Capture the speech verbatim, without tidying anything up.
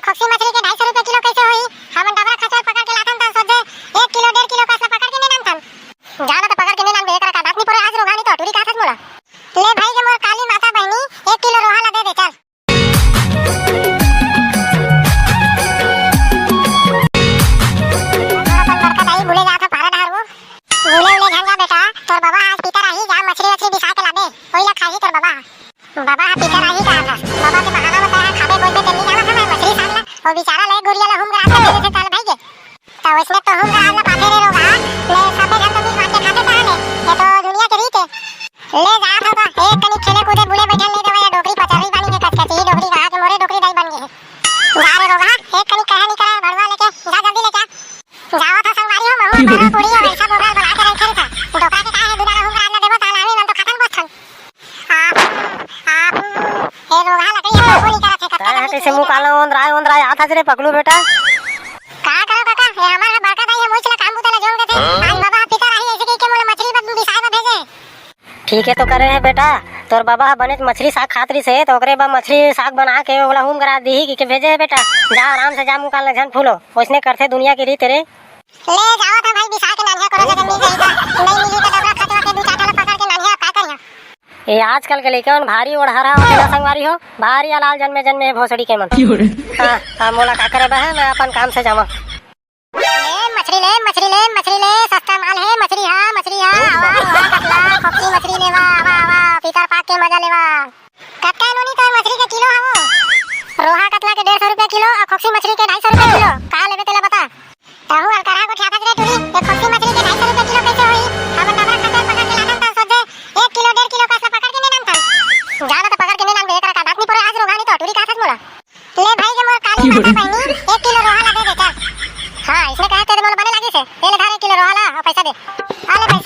खोकसी मछरी के ढाई सौ रुपया किलो कइसे होही? हमन डबरा खचवा पकड़ के लाथन त सोझे एक किलो, डेढ़ किलो कस ला पकड़ के नेनथन। जा ना त पकड़ के नेन आन बे, एकरा का दांत नी परे आज रोगहा, नी तो टूरी काथस मोला। ले भाई के मोर काली माता बहिनी, एक किलो रोहा ला दे दे चल। अपन बड़का दाई बुले जात ह पारा डहर वो। बुले उले झन जा बेटा, तोर बबा आज पीतर आही, जा मछरी वछरी बिसा के लाबे, ओइला खाही तोर बबा। बबा ह पीतर आही कहा था, बबा के बहाना म तैं ह खाबे बोलबे तेन नी जानत हवय मछरी साग ला, वो बेचारा ले गुरिया ला हुम गरात दे देथे ताल भाई के। त वइसने तो हुम गरात ला पाथे रे रोगहा, ले सबे झन तो मिल बांट के खाथे कहा ले, ये तो दुनिया के रीत हे। ले जात हव गा, एक कनी खेले कूदे बुले बइठन ले देवय, डोकरी पचरी बानी के कचकची, डोकरी कहा के मोरे डोकरी दाई बन गे हे। जा रे रोगहा, एक कनी कहे नी करा भड़वा लेके, जा जल्दी ले जा। जावत ह संगवारी हो, महू बड़ा पूरी और ऐसा बोगल बना के रखे था। डोकरा के काहे बिना रहूं रात न देबो, ताला में मन तो खतन बस थन। आ, आ, ए रोगहा लकड़ी है, वो नहीं करत है, कब तक कइसे मुंह काला ओंदराय ओंदराय आत हस रे पगलू बेटा। का करो काका, ये हमारा बड़का दाई है, मुझ ला काम बुता ला जोंग देथे। आज बाबा पिता रही ऐसे कह के मोला मछली बन बिसाए बर भेजे। ठीक है तो करे है बेटा, तोर बाबा ह बनेच मछरी साग खात रहिस हे, त ओकरे बर मछरी साग बना के ओला हुम गरा दीही कि के भेजे है बेटा। जा आराम से जा, मुंह कान ल झन फूलो, ओइसने करथे दुनिया के रीत रे। ले जावत ह भाई, बिसा के नान्हिया करो जगह मिल जाही त, नहीं मिली त डबरा खचवा के दू चार ठन पकड़ के नान्हिया का करिया। ये आजकल के लइका मन भारी ओढ़ारा होथे ना संगवारी हो, भारी अलाल जन्मे जन्मे हे भोसड़ी के मन। हाँ, हाँ, मोला का करे बा है, मैं अपन काम से जावा। ले मछरी ले, मछरी ले, मछरी ले, सस्ता माल हे, मछरी हा, मछरी हा, आवा, रोहा कतला, खोपसी मछरी लेवा, आवा, आवा, पीतर पाक के मजा लेवा। कतका हे नोनी तोर मछरी के किलो हा वो? रोहा कतला के डेढ़ सौ रुपया किलो अउ खोपसी मछरी के ढाई सौ रुपया किलो। का लेबे तेला बता। तहू अलकरहा गोठियाथस रे टूरी, ये खोपसी मछरी के ढाई सौ रुपया किलो कइसे होही? हमन डबरा खचवा पकड़ के लाथन त सोझे एक किलो, डेढ़ किलो कस ला पकड़ के नेन आनथन। जा ना त पकड़ के नेन आन बे, एकरा का दांत नी परे आज रोगहा, नी तो टूरी काथस मोला। ले भाई के मोर काली माता बहिनी, एक किलो रोहा ला दे दे चल। हाँ, इसने कहे तेरे मोला बने लागिस हे। ये ले धर एक किलो रोहा ला अउ पैसा दे। आ ले भाई